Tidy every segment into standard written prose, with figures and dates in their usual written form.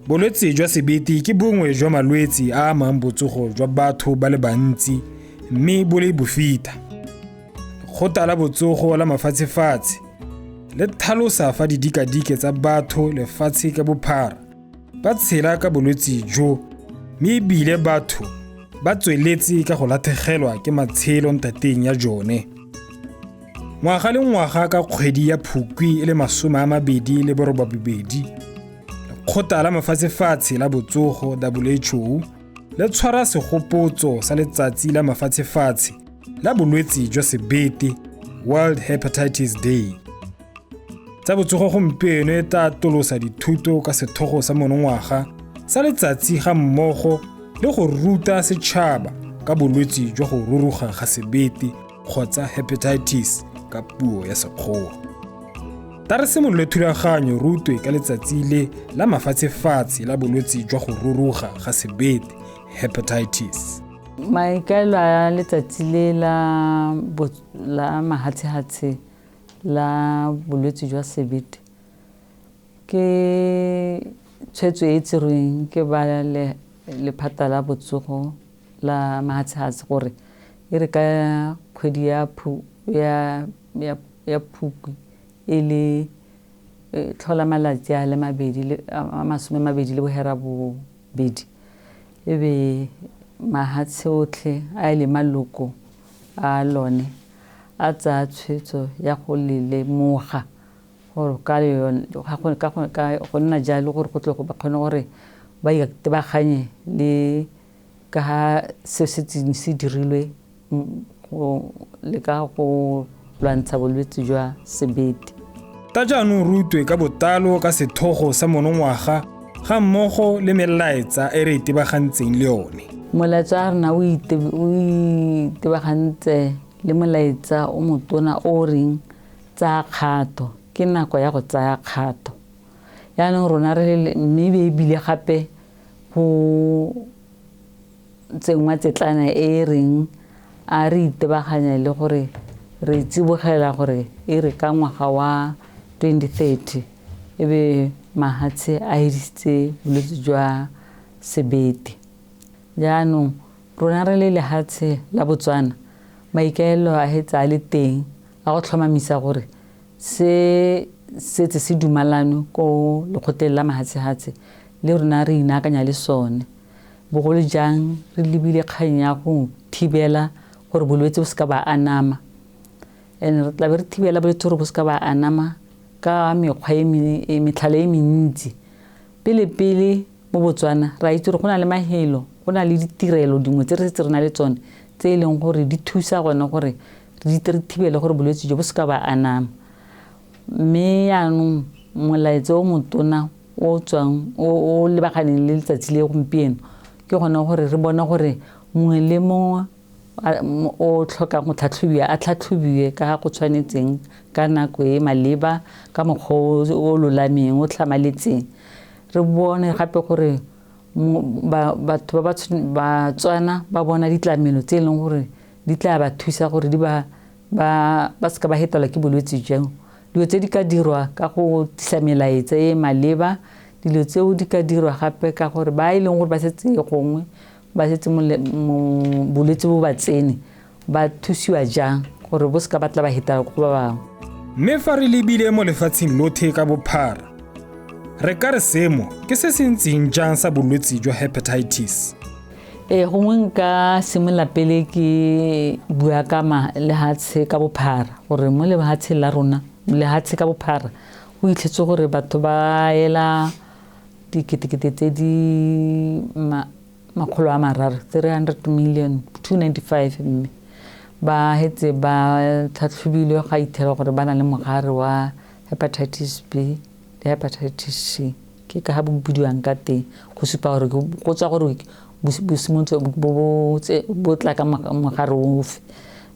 Bolwetse jwa sebete ke bongwe jwa malwetse a amang botsogo jwa batho ba le bantsi mme bo le bofita. Lekgotla la Botsogo la Mafatshefatshe le tlhalosa fa didikadike tsa batho lefatshe ka bophara ba tshela ka bolwetse jo mme ebile batho ba tsweletse ka go latlhegelwa ke matshelo ntateng ya jone. Ngwaga le ngwaga ka kgwedi ya Phukwi e le 28, Lekgotla la Mafatshefatshe la Botsogo, WHO, le tshwara segopotso sa Letsatsi la Mafatshefatshe la Bolwetse jwa Sebete, World Hepatitis Day. Tsa botsogo gompieno e tla atolosa dithuto ka sethogo sa monongwaga sa letsatsi ga mmogo le go ruta setšhaba ka bolwetse jwa go ruruga ga sebete kgotsa hepatitis ka puo ya Sekgowa. Ta re simolole thulaganyo rutwe ka letsatsi le la mafatshefatshe la bolwetse jwa go ruruga ga sebete, hepatitis. Maikaelelo a letsatsi le la, la mahatshehatshe la bolwetse jwa sebete ke tshwetso e e tserweng ke ba lephata la botsogo la mahatshehatshe gore e re ka kgwedi ya, ya, ya, ya Phukwi e le e tlhola malatsi a le mabedi le a 28 e be mahatshe otlhe a e leng maloko a lone a tsaya tshwetso ya go le lemoga gore ka yone ka go nna jalo gore go tle go ba kgone gore ba itebaganye le ka ga se setseng se dirilwe go leka go lwantsha bolwetse jwa sebete. Ta jaanong rutwe ka bottalo ka sethogo sa monongwaga ga mmogo le melaetsa e re itebagantseng le yone. Molaetsa wa rona o itebagantse le molaetsa o motona o o reng tsaya kgato, ke nako ya go tsaya kgato. Jaanong rona re le mme e bile gape go tsenngwa tsetlana e e reng a re itebaganya le gore re tsibogela gore e re ka ngwaga wa 2030 e be mahatshe a hedisitse bolwetse jwa sebete. Jaanong rona re le lehatshe la Botswana maikaelelo a hetse a le teng a go tlhomamisa gore se setse se dumalanwe ko lekgotleng la mahatshehatshe le rona re inaakanya le sone, bogolo jang re lebile kgang ya go thibela gore bolwetse bo seka ba anama. And re tlabe re thibela bolwetse gore bo seka ba anama ka mekgwa e metlhala e mentsi. Pele pele mo Botswana re a itse gore go na le mahelo, go na le ditirelo dingwe tse re setse re na le tsone tse e leng gore di thusa gone gore re thibele gore bolwetse jo bo seka ba anama. Mme yaanong molaetsa o motona o tswang o lebaganeng le letsatsi le gompieno ke gone gore re bone gore mongwe le mongwe o tlhokang go tlhatlhobiwa a tlhatlhobiwe ka go tshwanetseng ka nako e maleba ka mokgwa o lolameng o tlhamaletseng. Re bone gape gore batho ba Batswana ba bona ditlamelo tse e leng gore di tla ba thusa gore di ba ba seka ba hetelwa ke bolwetse jo. Dilo tse di ka dirwa ka go tlisa melaetsa e e maleba, dilo tseo di ka dirwa gape ka gore ba e leng gore ba setse gongwe ba setse bolwetse bo ba tsene ba thusiwa jang gore bo seka ba tla ba hetela ko ba bangwe. Mme fa re lebile mo lefatsheng lothe ka bophara, re ka re seemo ke se se ntseng jang sa bolwetse jwa hepatitis? Ee, gongwe nka simolola pele ke bua ka lehatshe ka bophara gore mo lehatsheng la rona lehatshe ka bophara go itlhetse gore batho ba ela diketekete tse di 300, 300 million, 295 mme ba hetse ba tlhatlhobilwe ga ithela gore ba na le mogare wa hepatitis B le hepatitis C. Ke ka ga bo bidiwang ka teng go supa gore go tswa gore bo simolotse bo tla ka mogare ofe.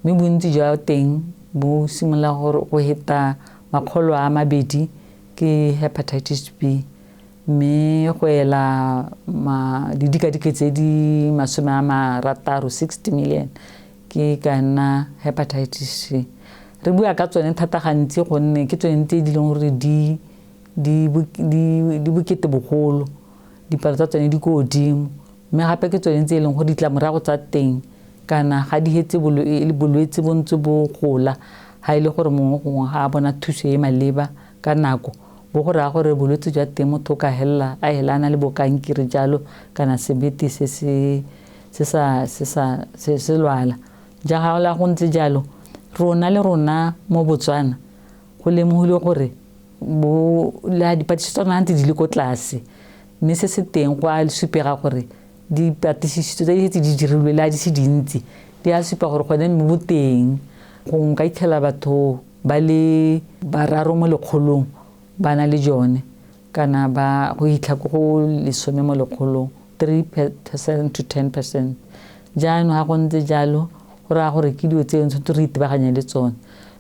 Mme bontsi jwa teng bo simolola gore go heta 200 ke hepatitis B mme go ela didikadike tse di 60, 60 million ke ka nna hepatitis C. Re bua ka tsone thata gantsi gonne ke tsone tse di leng gore di di bokete bogolo. Dipalo tsa tsone di ko godimo, mme gape ke tsone tse e leng gore ditlamorago tsa teng kana ga di hetse bolwetse bo ntse bo gola, ga e le gore mongwe gongwe ga a bona thuso e maleba ka nako, bo go raya gore bolwetse jwa teng motho o ka helela a hela a na le bokankere jalo kana sebete se se se sa se sa se se lwala. Jaga go ntse jalo, rona le rona mo Botswana go lemogile gore bo la dipatlisiso tsa rona ntse di le ko tlase, mme se se teng go a supega gore dipatlisiso tse di setse di dirilwe le a di se dintsi di a supa gore gone mme bo teng. Gongwe ka itlhela batho ba le 3 mo 100 ba na le jone, kana ba go itlha ko go 10 mo 100, 3% to 10%. Jaanong ga go ntse jalo, go raya gore ke dilo tse tshwanetse re itebaganye le tsone.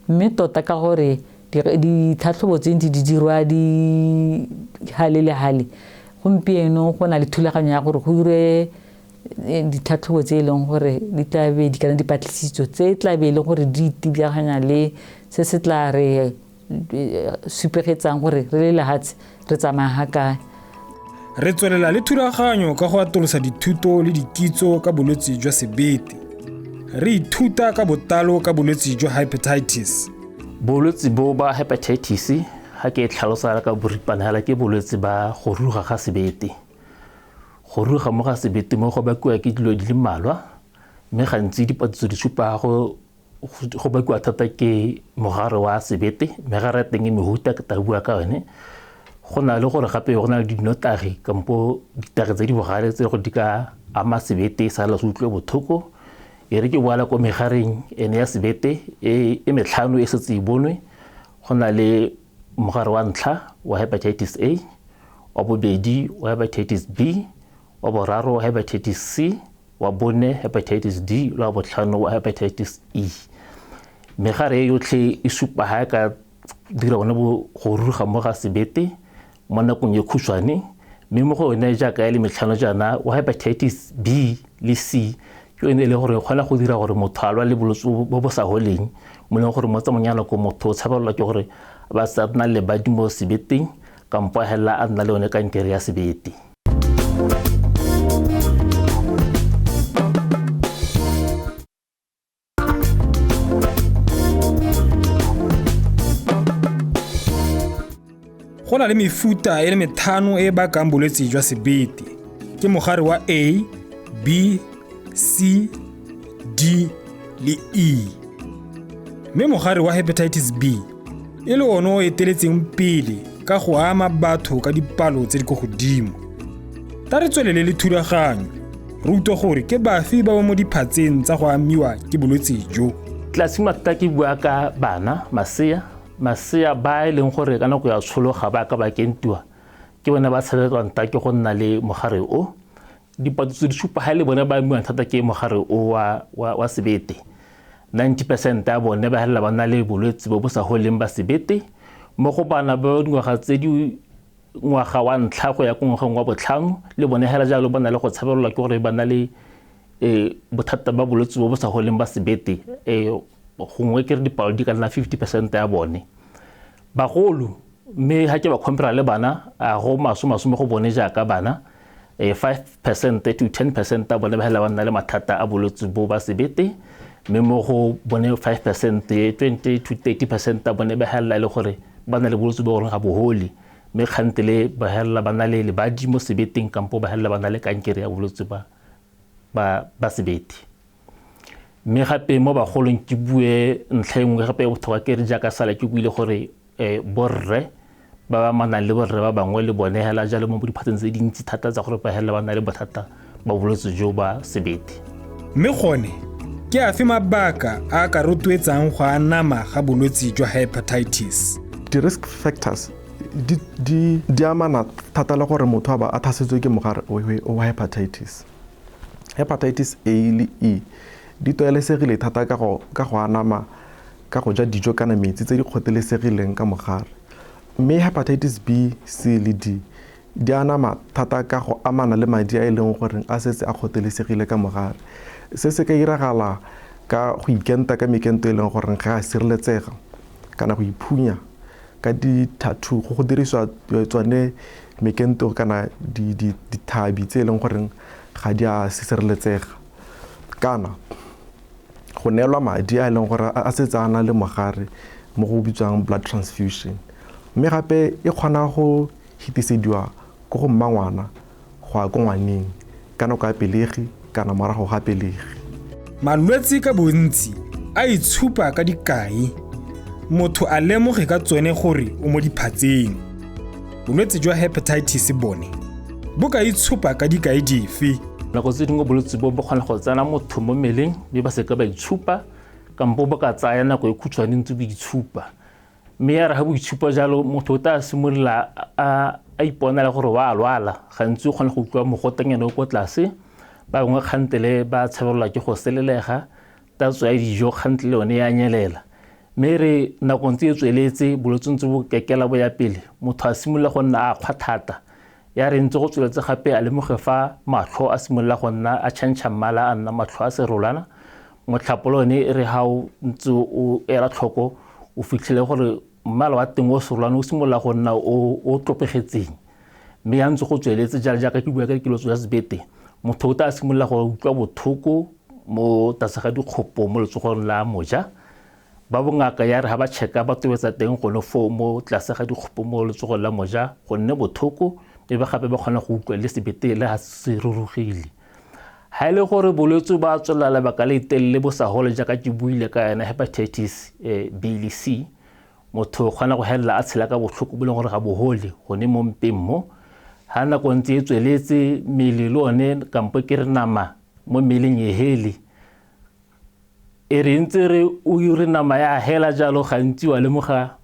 Mme tota ka gore ditlhatlhobo tse ntse di dirwa di hale le hale, gompieno go na le thulaganyo ya gore go dirwe ditlhatlhobo tse e leng gore di tla be di kana dipatlisiso tse tla be e leng gore di itebaganya le se se tla re supegetsang gore re le lehatshe re tsamaya ga kae. Re tswelela le thulaganyo ka go atolosa dithuto le dikitso ka bolwetse jwa sebete. Re ithuta ka botlalo ka bolwetse jwa hepatitis. Bolwetse bo ba hepatitis, ga ke e tlhalosa ka boripana hela, ke bolwetse ba go ruruga ga sebete. Go ruruga mo ga sebete mo go bakiwa ke dilo di le mmalwa, mme gantsi dipatlisiso di supa go bakiwa thata ke mogare wa sebete. Megare ya teng e mehuta, ke tla bua ka yone. Go na le gore gape go na le dinotagi kampo ditagi tse di bogale tse go di ka ama sebete sa le se utlwe botlhoko. E re ke boela ko megareng ene ya sebete e metlhano e setse e bonwe. Go na le mogare wa ntlha wa hepatitis A, wa bobedi wa hepatitis B, wa boraro wa hepatitis C, wa bone hepatitis D, le wa botlhano wa hepatitis E. Megare e yotlhe e supa ha e ka dira gone bo go ruruga mo ga sebete mo nakong e khutshwane, mme mo go yone jaaka e le metlhano jaana, wa hepatitis B le C ke yone e le gore e kgona go dira gore motho a lwale bolwetse bo bo sa holeng, mo e leng gore mo tsamaong ya nako motho o tshabelelwa ke gore ba sa nna le lebadi mo sebeteng kampo a helela a nna le yone kankere ya sebete. Go na le mefuta e le 5 e e bakang bolwetse jwa sebete. Ke mogare wa A, B, C, D le E. Mme mogare wa hepatitis B e le one o eteletseng pele ka go ama batho ka dipalo tse di ko godimo. Ta re tswelele le thulaganyo, re utlwe gore ke bafe ba ba mo diphatseng tsa go amiwa ke bolwetse jo. Tla simolola ke bua ka bana, masea. Masea ba e leng gore ka nako ya tsholo ga ba ka ba kentiwa, ke bone ba tshabelelwang thata ke go nna le mogare o. Dipatlisiso di supa ga e le bone ba amiwang thata ke mogare o wa sebete. 90% ya bone ba helela ba na le bolwetse bo bo sa holeng ba sebete. Mo go bana ba dingwaga tse di ngwaga wa ntlha go ya ko ngwageng wa botlhano, le bone hela jalo ba na le go tshabelelwa ke gore ba na le bothata ba bolwetse bo bo sa holeng ba sebete. Gongwe ke re dipalo di ka nna 50% ya bone. Bagolo, mme ga ke ba compare le bana, a go masomasome go bone jaaka bana, 5% to 10% ya bone ba hela ba nna le mathata a bolwetse bo ba sebete, mme mo go bone 5%, 20 to 30% ya bone ba hela e le gore ba na le bolwetse bo goreng ga bo hole, mme kgantele ba hela ba na le lebadi mo sebeteng kampo ba hela ba na le kankere ya bolwetse ba sebete. Mme gape mo bagolong ke bue ntlha e nngwe gape e botlhokwa, ke re jaaka sala ke buile gore borre ba ba amanang le borre ba bangwe le bone hela jalo mo diphatseng tse dintsi thata tsa gore ba hela ba na le bothata ba bolwetse jo ba sebete. Mme gone ke afe mabaka a a ka rotloetsang go anama ga bolwetse jwa hepatitis? Di-risk factors di amana thata le gore motho a ba a thasetswe ke mogare wa hepatitis. Hepatitis A le E di tlwaelesegile thata ka go anama ka go ja dijo kana metsi tse di kgotelesegileng ka mogare. Mme hepatitis B, C le D di anama thata ka go amana le madi a e leng gore a setse a kgotelesegile ka mogare. Se se ka iragala ka go ikenta ka mekento e leng gore ga a sireletsega, kana go iphunya ka di-tattoo, go dirisiwa tsone Mekento kana dithabi tse e leng goreng ga di a sireletsega, kana go neelwa madi a e leng gore a setse a na le mogare mo go bitswang blood transfusion. Mme gape e kgona go fetisediwa ko go mmangwana go ya ko ngwaneng ka nako ya pelegi kana morago ga pelegi. Malwetse ka bontsi a itshupa ka dikai, motho a lemoge ka tsone gore o mo diphatseng. Bolwetse jwa hepatitis bone bo ka itshupa ka dikai dife? Nako tse dingwe bolwetse bo bo kgona go tsena motho mo mmeleng mme ba seka ba itshupa, kampo bo ka tsaya nako e khutshwane ntse bo itshupa. Mme ya re ga bo itshupa jalo, motho o tla simolola a iponela gore wa lwala. Gantsi o kgona go utlwa mogotenyana o ko tlase, ba bangwe kgantele ba tshabelelwa ke go selelega, tatso ya dijo kgantele yone ya nyelela. Mme re nako ntse e tsweletse, bolwetse ntse bo kekela bo ya pele, motho a simolola go nna a kgwa thata. Ya re ntse go tsweletse gape a lemoge fa matlho a simolola go nna a tšhentšha mmala, a nna matlho a serolwana. Motlhapo le one e re ga o ntse o ela tlhoko, o fitlhele gore mmala wa teng o serolwana o simolola go nna o tlopegetseng. Mme ya ntse go tsweletse jalo, jaaka ke bua ka dikeletso tsa sebete, motho o tla simolola go utlwa botlhoko mo tlase ga dikgopo mo letsogong la moja. Ba bongaka ya re ga ba checka ba tobetsa teng gone foo mo tlase ga dikgopo mo letsogong la moja go nne botlhoko, mme ba gape ba kgona go utlwa le sebete le ga se rurugile. Ha e le gore bolwetse ba tswelela lebaka le telele bo sa gole jaaka ke buile ka yona hepatitis B le C, motho o kgona go helela a tshela ka botlhoko bo e leng gore ga bo gole gone mo mpeng mo. Ha nako ntse e tsweletse, mmele le one kampo ke re nama mo mmeleng e hele. E re ntse re o re nama ya hela jalo, gantsi wa lemoga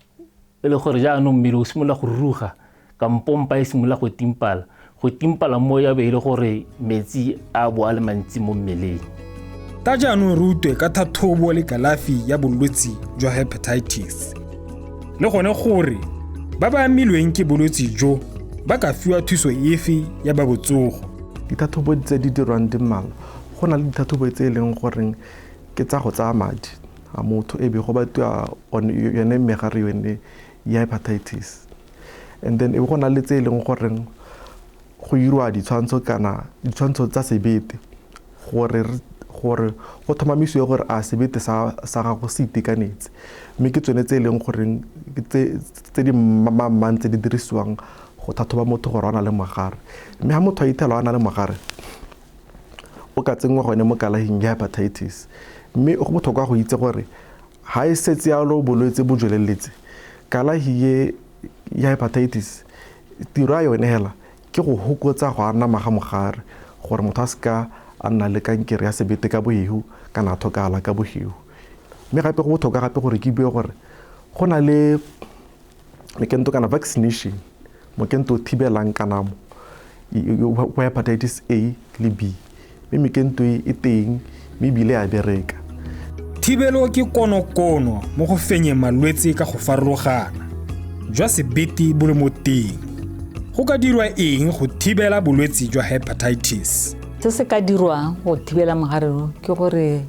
e le gore jaanong mmele o simolola go ruruga, kampo mpa e simolola go timpala. Go timpala mo ya be e le gore metsi a bo a le mantsi mo mmeleng. Ta jaanong re utlwe ka tlhatlhobo le kalafi ya bolwetse jwa hepatitis, le gone gore ba ba amilweng ke bolwetse jo ba ka fiwa thuso efe ya ba botsogo. Ditlhatlhobo tse di dirwang di mmalwa. Go na le ditlhatlhobo tse e leng goreng ke tsa go tsaya madi a motho, e be go batiwa yone megare yone ya hepatitis. And then e be go na le tse e leng goreng go iriwa ditshwantsho kana ditshwantsho tsa sebete gore go tlhomamisiwe gore a sebete sa gago se itekanetse. Mme ke tsone tse e leng goreng tse di mmang tse di dirisiwang go tlhatlhoba motho gore o na le mogare. Mme ha motho a ithela a na le mogare, o ka tsenngwa gone mo kalafing ya hepatitis. Mme go botlhokwa go itse gore ha e setse yalo bolwetse bo jweleletse, kalafi ye ya hepatitis tiro ya yone hela ke go hokotsa go anama ga mogare gore motho a seka a nna le kankere ya sebete ka bohehu kana a tlhokagala ka bohehu. Mme gape go botlhokwa gape gore ke bue gore go na le mekento kana vaccination, mokento o thibelang kanamo wa hepatitis A le B, mme mekento e teng mme ebile ya bereka. Thibelo ke konokono mo go fenyeng malwetse ka go farologana, jwa sebete bo le mo teng. Go ka dirwa eng go thibela bolwetse jwa hepatitis? Se se ka dirwang go thibela mogare o ke gore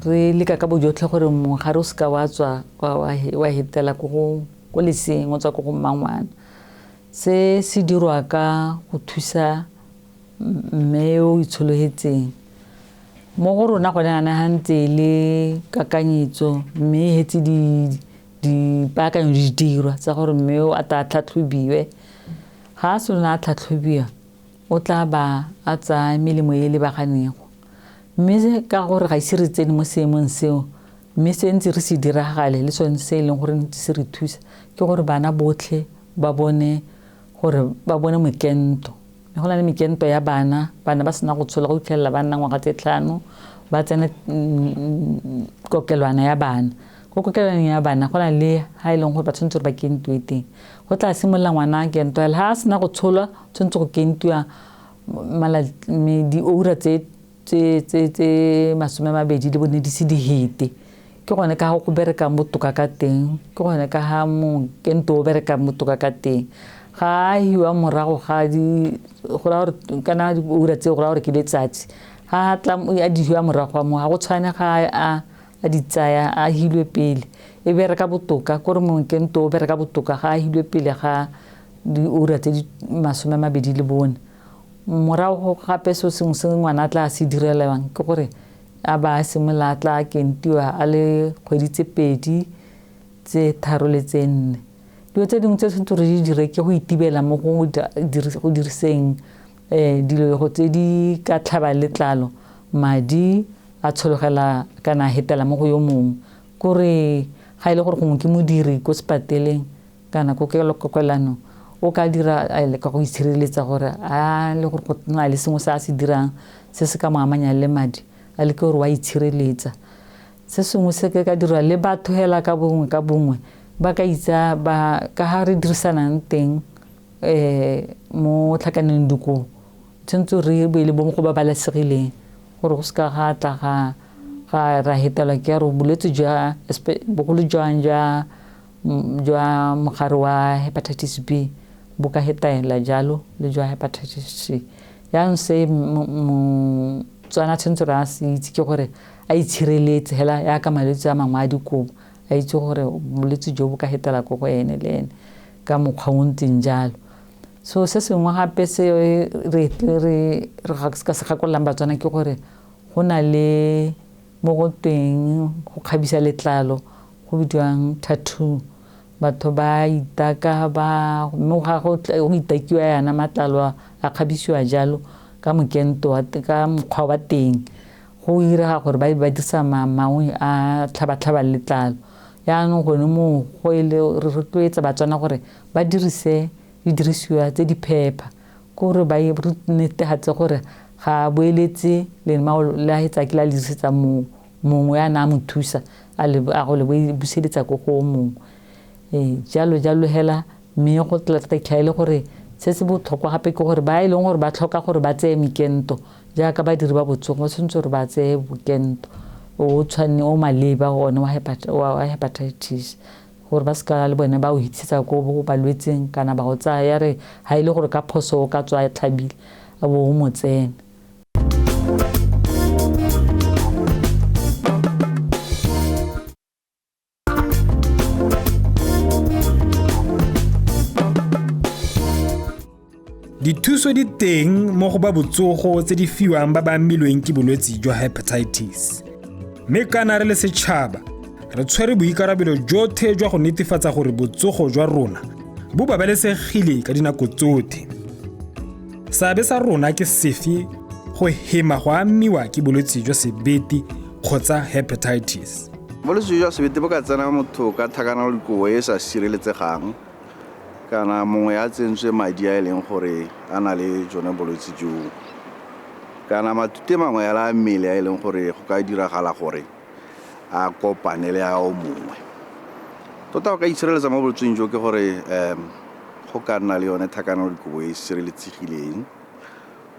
re leka ka bojotlhe gore mogare o seka wa tswa wa hetela ko leseeng, o tswa ko go mmangwana. Se se dirwa ka go thusa mme yo o itshologetseng. Mo go rona gone yana ga ntse e le kakanyetso, mme e hetse dipaakanyo di dirwa tsa gore mme o a tla tlhatlhobiwe. Ga a sena a tlhatlhobiwa, o tla ba a tsaya melemo e lebaganeng. Mme ka gore ga ise re tsene mo seemong seo, mme se ntse re se diragale le sone se e leng gore ntse se re thusa, ke gore bana botlhe ba bone gore ba bone mokento. Go na le mekento ya bana, bana ba sena go tshola go fitlhelela ba nna ngwaga tse 5, ba tsene kokelwana ya bana. Ko kokelwaneng ya bana go na le ha e leng gore ba tshwanetse gore ba kentiwe teng. Go tla simolola ngwana a kentwa, ha a sena go tsholwa, tshwanetse go kentiwa dioura tse 24 di se di hete. Ke gone ka go berekang botoka ka teng, ke gone ka ha mokento o berekang botoka ka teng. Ga a hiwa morago ga di, go raya gore kana dioura tseo go raya gore ke letsatsi. Ga a tla a di hiwa morago ga moo, ga go tshwane ga a di tsaya a hilwe pele. E bereka botoka, kore mokento o bereka botoka ga a hilwe pele ga Diura tse di 24. Morago gape so sengwe se ngwana a tla se direlwang ke gore a ba a simolola a tla kentiwa a le kgwedi tse 2, tse 3 le tse 4. Dilo tse dingwe tse tshwanetse re di dire ke go itibela mo go diriseng dilo tse di ka tlhabang letlalo, madi a tshologela kana a hetela mo go yo mongwe. Kore ga e le gore gongwe ke modiri ko sepateleng kana ko kokelanong, o ka dira ka go itshireletsa gore a le gore go na le sengwe se a se dirang se se ka mo amanyang le madi, a leke gore wa itshireletsa. Se sengwe se ka dirwa le batho hela ka bongwe ka bongwe ba ka itsa ba ka ha re dirisanang teng mo tlhakaneng dikobo, tshwanetse re be le bo mo go babalesegileng gore go seka ga tla ga ra hetelwa ke re bolwetse jwa bogolo jwang jwa mogare wa hepatitis B bo ka hetela jalo le jwa hepatitis C. Jaanong se Motswana tshwanetse re a se itse ke gore a itshireletse hela yaka malwetse a mangwe a dikobo, a itse gore bolwetse jo bo ka hetela ko go ene le ene ka mokgwa o ntseng jalo. So se sengwe gape se re ka se gakololang Batswana ke gore go na le mo go teng go kgabisa letlalo go bidiwang tattoo. Batho ba itaka ba mme ga go itakiwa yana matlalo a kgabisiwa jalo ka mokento ka mokgwa wa teng, go irega gore ba dirisa mangwe a tlhabatlhaba letlalo. Jaanong gone moo go ile re rotloetsa Batswana gore ba dirise didirisiwa tse di phepa, kore ba netefatse gore ga a boeletse lemao le a hetsa ke la le dirisetsa mongwe a na a mo thusa a go le buseletsa ko go mongwe. Jalo jalo hela, mme go tla e le gore se se botlhokwa gape ke gore ba e leng gore ba tlhoka gore ba tseye mekento jaaka badiri ba botsogo, ba tshwanetse gore ba tseye bokento o tshwane o maleba one wa hepatitis, gore ba seka le bone ba o hitisetsa ko balwetseng kana ba go tsaya ya re ha e le gore ka phoso o ka tswa tlhabile a bo o mo tsena. Dithuso di teng mo go ba botsogo tse di fiwang ba ba amilweng ke bolwetse jwa hepatitis. Mme kana re le setšhaba re tshwere boikarabelo jotlhe jwa go netefatsa gore botsogo jwa rona bo babalesegile ka dinako tsotlhe. Seabe sa rona ke sefe go hema go amiwa ke bolwetse jwa sebete kgotsa hepatitis? Bolwetse jwa sebete bo ka tsena motho ka tlhakanelo dikobo e sa sireletsegang, kana mongwe a tsentswe madi a e leng gore a na le jone bolwetse joo, kana matute mangwe a mmele a e leng gore go ka diragala gore a kopane le a o mongwe. Tota go ka itshireletsa mo bolwetseng jo ke gore go ka nna le yone tlhakanelo dikobo e sireletsegileng,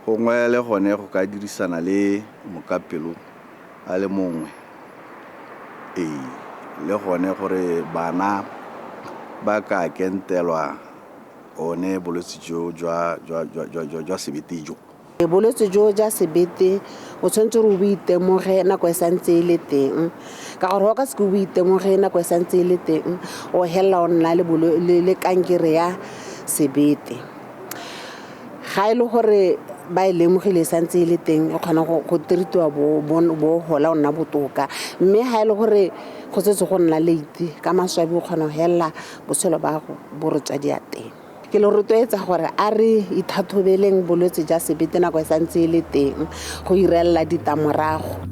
gongwe le gone go ka dirisana le mokapelo a le mongwe. Le gone gore bana ba ka kentelwa one bolwetse jo jwa sebete jo. Bolwetse jo jwa sebete o tshwanetse gore o bo itemoge nako e santse e le teng, ka gore go ka seke o bo itemoge nako e santse e le teng o helela o nna le kankere ya sebete. Ga e le gore ba e lemogile e santse e le teng e kgona go treatiwa bo hola o nna botoka, mme ga e le gore go setse go nna late ka maswabi o kgona go helela botshelo ba gago bo re tswa diateng. Ke le rotloetsa gore a re ithathobeleng bolwetse jwa sebete nako e santse e le teng go irelela ditamorago.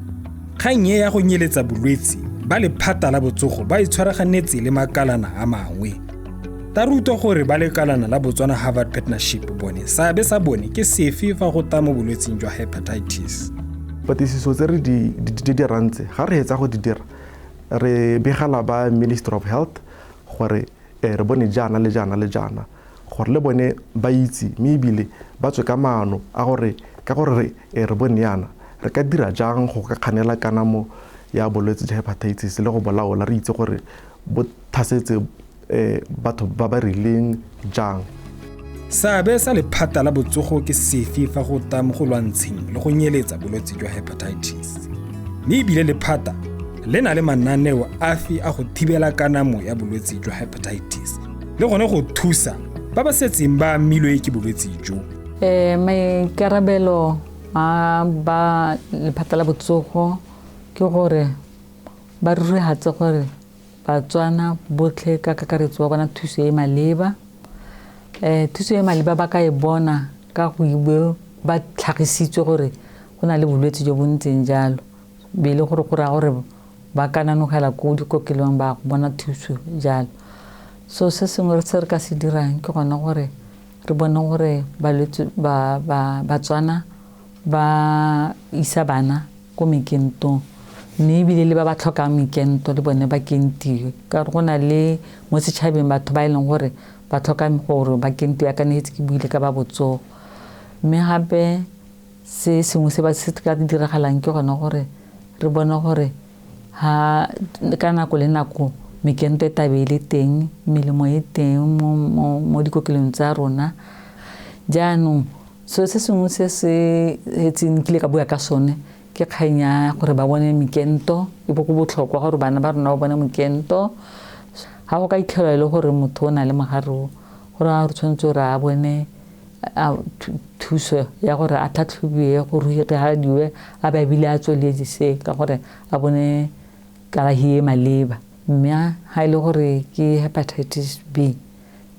Kgang e ya go nyeletsa bolwetse ba lephata la botsogo ba itshwaraganetse le makalana a mangwe. Ta rutwa gore ba lekalana la Botswana Harvard Partnership bone seabe sa bone ke sefe fa go ta mo bolwetseng jwa hepatitis. Patlisiso tse re di dirang tse ga re hetsa go di dira re begela ba Ministry of Health gore re bone jaana le jaana le jaana, gore le bone ba itse mme ebile ba tswe ka maano a gore ka gore re bone yana re ka dira jang go ka kganela kanamo ya bolwetse jwa hepatitis le go bolaola, re itse gore bo thasetse batho ba ba rileng jang. Seabe sa lephata la botsogo ke sefe fa go ta mo go lwantsheng le go nyeletsa bolwetse jwa hepatitis? Mme ebile lephata le na le mananeo afe a go thibela kanamo ya bolwetse jwa hepatitis le gone go thusa ba ba setseng ba amilwe ke bolwetse jo. Maikarabelo a ba lephata la botsogo ke gore ba rurihatse gore Batswana botlhe ka kakaretso ba bona thuso e maleba. Thuso e maleba ba ka e bona ka go ibe ba tlhagisitswe gore go na le bolwetse jo bo ntseng jalo, be e le gore go raya gore ba ka nanogela ko dikokelong ba go bona thuso jalo. So se sengwe se re ka se dirang ke gone gore re bone gore balwetse Batswana ba isa bana ko mekentong, mme ebile le ba ba tlhokang mekento le bone ba kentiwe, ka gore go na le mo setšhabeng batho ba e leng gore ba tlhoka gore ba kentiwe ka ne ke buile ka ba botsogo. Mme gape se sengwe se ba se ka diragalang ke gone gore re bone gore ha ka nako le nako mekento e tabe e le teng, melemo e teng mo dikokelong tsa rona. Jaanong so se sengwe se se hetseng nkile ka bua ka sone ke kgang ya gore ba bone mekento, e bo go botlhokwa gore bana ba rona ba bone mokento. Ga go ka itlhelwa e le gore motho o na le mogare o, go raya gore tshwanetse gore a bone thuso ya gore a tlhatlhobiwe, go rurihadiwe, a ba ebile a tsweletse se ka gore a bone kalafi e maleba. Mme ga e le gore ke hepatitis B,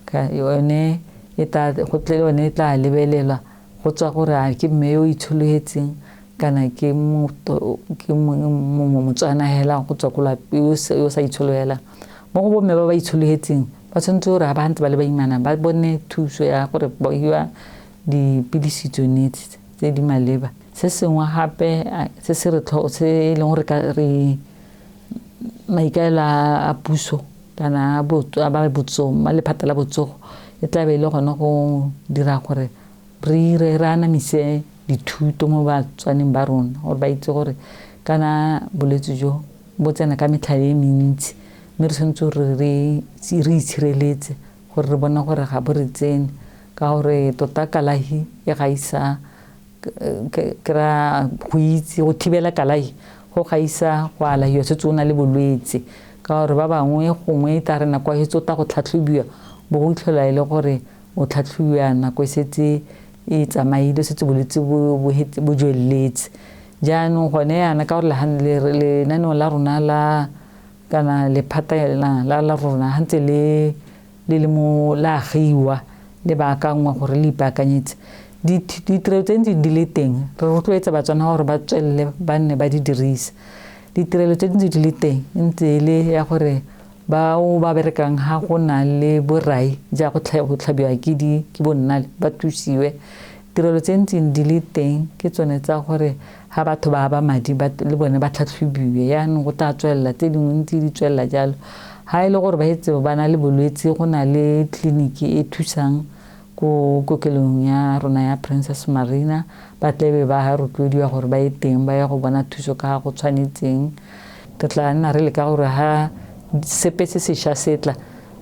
ka yone e tla go tle yone e tla lebelelwa go tswa gore a ke mme yo o itshologetseng kana ke Motswana hela go tswa ko yo sa itshologelang. Mo go bomme ba ba itshologetseng ba tshwanetse gore ga ba ntse ba le baimana ba bone thuso ya gore ba fiwa dipilisi tsone tse di maleba. Se sengwe gape se se re se e leng gore re maikaelelo a puso kana a ba botsogo, ba lephata la botsogo e tla be e le gone go dira gore re re anamise dithuto mo Batswaneng ba rona gore ba itse gore kana bolwetse jo bo tsena ka metlhale e mentsi, mme re tshwanetse gore re itshireletse gore re bone gore ga bo re tsene, ka gore tota kalafi e gaisa kry-a go itse go thibela kalafi go gaisa go alafiwa setse o na le bolwetse, ka gore ba bangwe gongwe e tla re nako ya setse o tla go tlhatlhobiwa bo go itlhela e le gore o tlhatlhobiwa nako e setse e tsamaile, setse bolwetse bo jweletse. Jaanong gone yana ka gore lenaneo la rona la kana lephata la rona ga ntse le le mo la agiwa le baakangwa gore le ipaakanyetse, ditirelo tse ntse di le teng re rotloetsa Batswana gore ba tswelele ba nne ba di dirise. Ditirelo tse ntse di le teng ntse e le ya gore bao ba berekang ga go na le borai ja go tlhabiwa ke bonna ba thusiwe. Tirelo tse ntseng di le teng ke tsone tsa gore ga batho ba aba madi le bone ba tlhatlhobiwe, yaanong go tla tswelela tse dingwe ntse di tswelela jalo. Ga e le gore ba etse ba na le bolwetse, go na le tleliniki e thusang ko kokelong ya rona ya Princess Marina, ba tlebe ba rotloediwa gore ba ye teng ba ye go bona thuso ka go tshwanetseng. Re tla nna re leka gore ha sepe se sešwa se tla,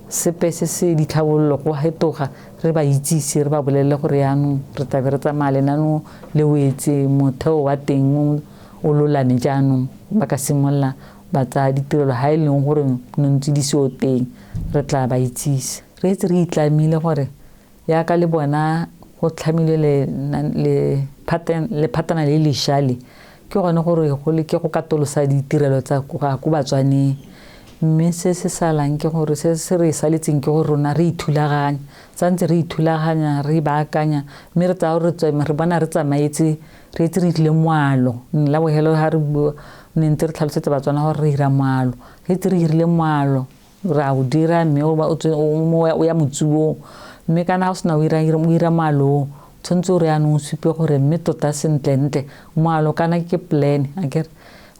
sepe se se ditlhabololo go fetoga, re ba itsise, re ba bolelele gore yaanong re tlabe re tsamaya lenaneo le wetse, motheo wa teng o lolame jaanong ba ka simolola ba tsaya ditirelo ha e leng gore ne ntse di seo teng, re tla ba itsise. Re etse re itlamile gore yaka le bona go tlhamile lephatana le lešwa le, ke gone gore go leke go katolosa ditirelo tsa ko Batswaneng. Mme se se salang ke gore se se re saletseng ke gore rona re ithulaganya, santse re ithulaganya re baakanya, mme re tsaya gore re bona re tsamaetse re etse re tlile moalo. La bogelo ha re bua ne ntse re tlhalosetsa Batswana gore re ira moalo, re etse re irile moalo re a o dira, mme o ya motsuong. Mme kana ga o sena o ira moalo o, tshwanetse gore yaanong o supe gore mme tota sentlentle moalo kana ke plan, akere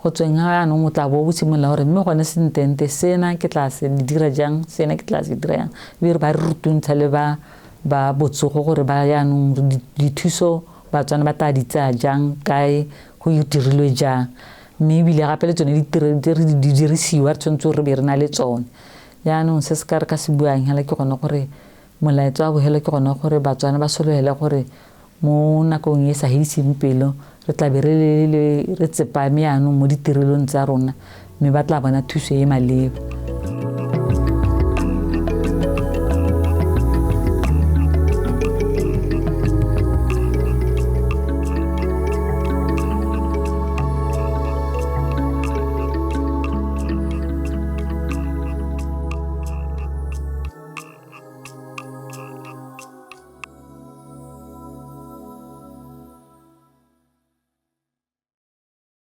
go tsweng ga yaanong o tla bo o simolola gore mme gone sentlentle sena ke tla se dira jang, sena ke tla se dira jang. Ebe re ba re rutuntsha le ba botsogo gore ba yaanong dithuso Batswana ba tla di tsaya jang, kae, go dirilwe jang. Mme ebile gape le tsone ditirelo tse re di dirisiwa re tshwanetse gore re be re na le tsone. Jaanong se se ka re ka se buang hela ke gone gore molaetsa wa bogelo ke gone gore Batswana ba sologele gore mo nakong e sa fediseng pelo re tla be re tsepame yaanong mo ditirelong tsa rona, mme ba tla bona thuso e maleba.